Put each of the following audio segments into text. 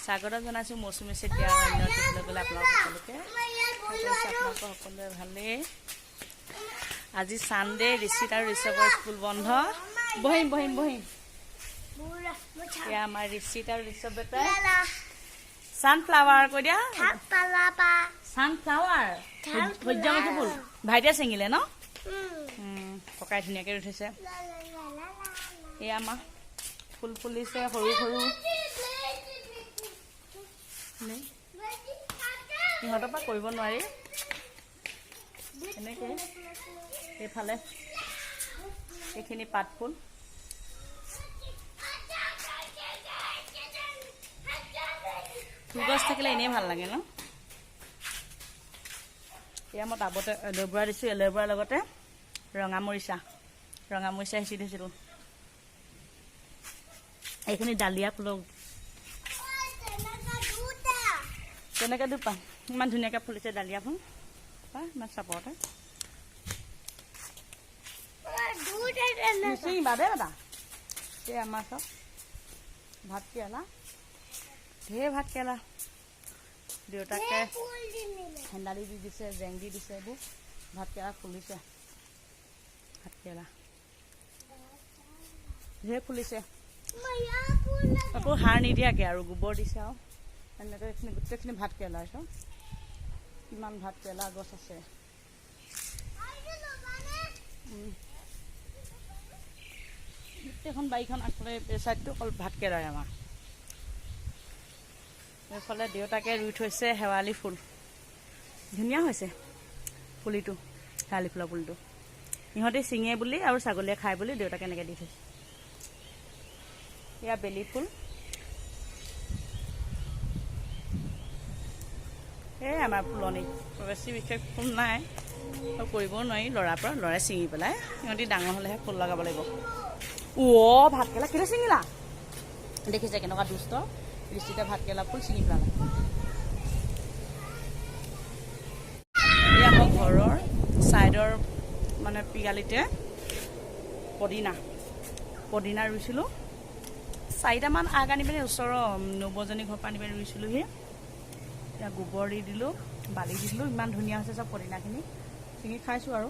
স্বাগতম জনাইছোঁ মৌচুমী চেতিয়া অন্য টিভিলৈ গ'লে আপোনালোক সকলোকে। আশা কৰিছোঁ আপোনালোকৰ সকলোৱে ভালেই। আজি ছানডে, ঋষিত আৰু ঋষভৰ স্কুল বন্ধ। বহিম বহিম বহিম। এয়া আমাৰ ঋষিত আৰু ঋষভ বেটাই। ছানফ্লাৱাৰ কৈ দিয়া, ছানফ্লাৱাৰ, সূৰ্যমুখী ফুল। ভাইটিয়ে ছিঙিলে ন? ককাই ধুনীয়াকৈ ৰুই থৈছে। এয়া আমাৰ ফুল ফুলিছে সৰু সৰু। ইহঁতৰ পৰা কৰিব নোৱাৰি এনেকৈ। এইফালে এইখিনি পাত ফুল। ফুল গছ থাকিলে এনেই ভাল লাগে ন? এয়া মই টাবতে এল'ভেৰা দিছোঁ, এল'ভেৰাৰ লগতে ৰঙা মৰিচা, ৰঙা মৰিচা সিঁচি থৈছিলোঁ। এইখিনি ডালিয়া ফুলৰ তেনেকৈ দুপা ইমান ধুনীয়াকৈ ফুলিছে ডালিয়া ফুল। ইমান চাপৰতে নিচিঙিবা দেই দাদা। এই আমাৰ চব ভাত কেৰেলা, ঢেৰ ভাত কেৰেলা। দেউতাকে হেন্দালি দি দিছে, জেং দি দিছে। এইবোৰ ভাত কেৰেলা ফুলিছে, ভাত কেৰেলা ঢেৰ ফুলিছে। আকৌ সাৰ নিদিয়াকৈ আৰু গোবৰ দিছে আৰু এনেকৈ এইখিনি গোটেইখিনি ভাত কেৰেলা। চব কিমান ভাত কেৰেলা গছ আছে। গোটেইখন বাৰীখন আগফালে এই চাইডটো অকল ভাত কেৰেলাই আমাৰ। এইফালে দেউতাকে ৰুই থৈছে শেৱালি ফুল, ধুনীয়া হৈছে পুলিটো, শেৱালি ফুলৰ পুলিটো। ইহঁতি ছিঙে বুলি আৰু ছাগলীয়ে খায় বুলি দেউতাকে এনেকৈ দি থৈছে। এয়া বেলি ফুল। এই আমাৰ ফুলনি বেছি বিশেষ ফুল নাই, কৰিবও নোৱাৰি ল'ৰাৰ পৰা, ল'ৰাই ছিঙি পেলাই। সিহঁতি ডাঙৰ হ'লেহে ফুল লগাব লাগিব। অ' ভাতকেৰেলা কেলৈ ছিঙিলা? দেখিছে কেনেকুৱা দুষ্ট ঋষিতে, ভাতকেৰেলা ফুল ছিঙি পেলালে। এই আমাৰ ঘৰৰ ছাইডৰ মানে পিৰালিতে পদিনা, পদিনা ৰুইছিলোঁ চাৰিটামান আগ আনি পিনে, ওচৰৰ নবৌজনী ঘৰৰ পৰা আনি পিনে ৰুইছিলোঁহি। এতিয়া গোবৰ দি দিলোঁ, বালি দি দিলোঁ, ইমান ধুনীয়া হৈছে চব পদিনাখিনি, ছিঙি খাইছোঁ। আৰু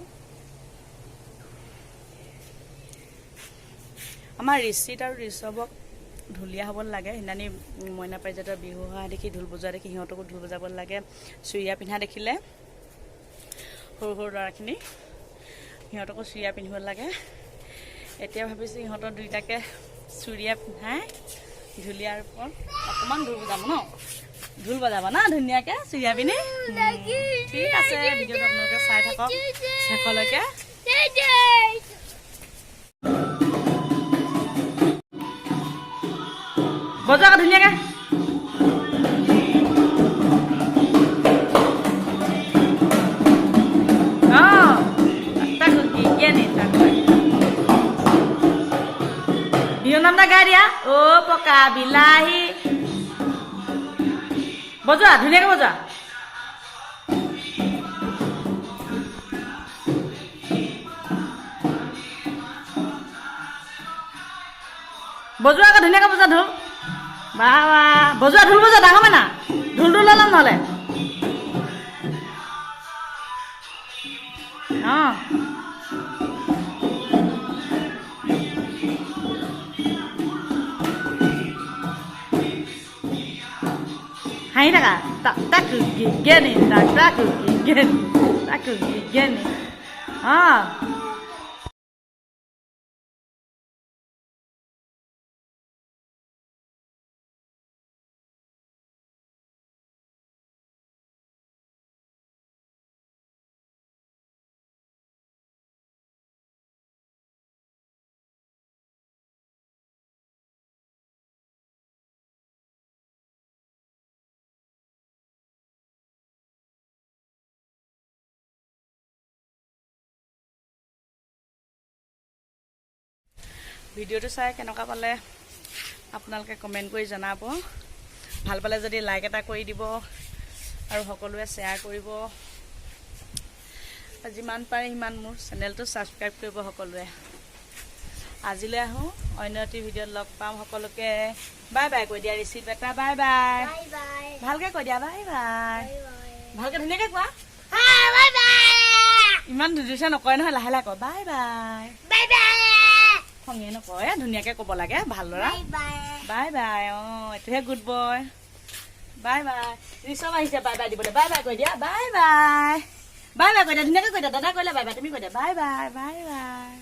আমাৰ ঋষিত আৰু ঋষভক ঢুলীয়া হ'ব লাগে। সেইদিনানি মইনা পাৰিজাতৰ বিহু হোৱা দেখি, ঢোল বজোৱা দেখি সিহঁতকো ঢোল বজাব লাগে। চুৰিয়া পিন্ধা দেখিলে সৰু সৰু ল'ৰাখিনি, সিহঁতকো চুৰিয়া পিন্ধিব লাগে। এতিয়া ভাবিছোঁ ইহঁতৰ দুইটাকে চুৰিয়া পিন্ধাই ঢুলীয়াৰ ওপৰত অকণমান ঢোল বজাব ন? ঢোল বজাব না ধুনীয়াকৈ চুৰিয়া পিন্ধি? ঠিক আছে, ভিডিঅ'টো আপোনালোকে চাই থাকক শেষলৈকে। বজোৱা আকৌ ধুনীয়াকে। অঁ, তাক জ্ঞানী তাক বিহু নাম এটা গাই দিয়া। অ' পকা বিলাহী, বজোৱা ধুনীয়াকে বজোৱা। বজোৱা আকৌ ধুনীয়াকে বজোৱা ঢোল। বাহ বাহ, বজোৱা ঢোল বজোৱা। ডাঙৰ মাইনা, ঢোলটো লৈ ল'ম নহ'লে। অঁ, হাঁহি থাকা। তাক গেনি তাক তাক গেনি তাক গেনি। অঁ। ভিডিঅ'টো চাই কেনেকুৱা পালে আপোনালোকে কমেণ্ট কৰি জনাব। ভাল পালে যদি লাইক এটা কৰি দিব আৰু সকলোৱে শ্বেয়াৰ কৰিব। যিমান পাৰে সিমান মোৰ চেনেলটো ছাবস্ক্ৰাইব কৰিব সকলোৱে। আজিলৈ আহোঁ, অন্য এটি ভিডিঅ'ত লগ পাম। সকলোকে বাই বাই কৈ দিয়া। ঋষিত বেটা, বাই বাই। Bye bye. ভালকে কৈ দিয়া, বাই বাই। Bye bye. ভালকে ধুনীয়াকে কোৱা। Bye bye. ইমান জোৰছে নকয় নহয়, লাহে লাহে কয়, বাই বাই। Bye bye. খঙে নকয়, ধুনীয়াকে ক'ব লাগে, ভাল ল'ৰা। Bye bye. Bye bye. অঁ, এইটোহে good boy. Bye bye. Rishabh আহিছে বাই বাই দিবলৈ। বাই বাই কৈ দিয়া, বাই বাই। বাই বাই কৈ দিয়া, ধুনীয়াকে কৈ দিয়া। দাদা কৰিলে বাই বাই, তুমি কৈ দিয়া, বাই বাই, বাই বাই।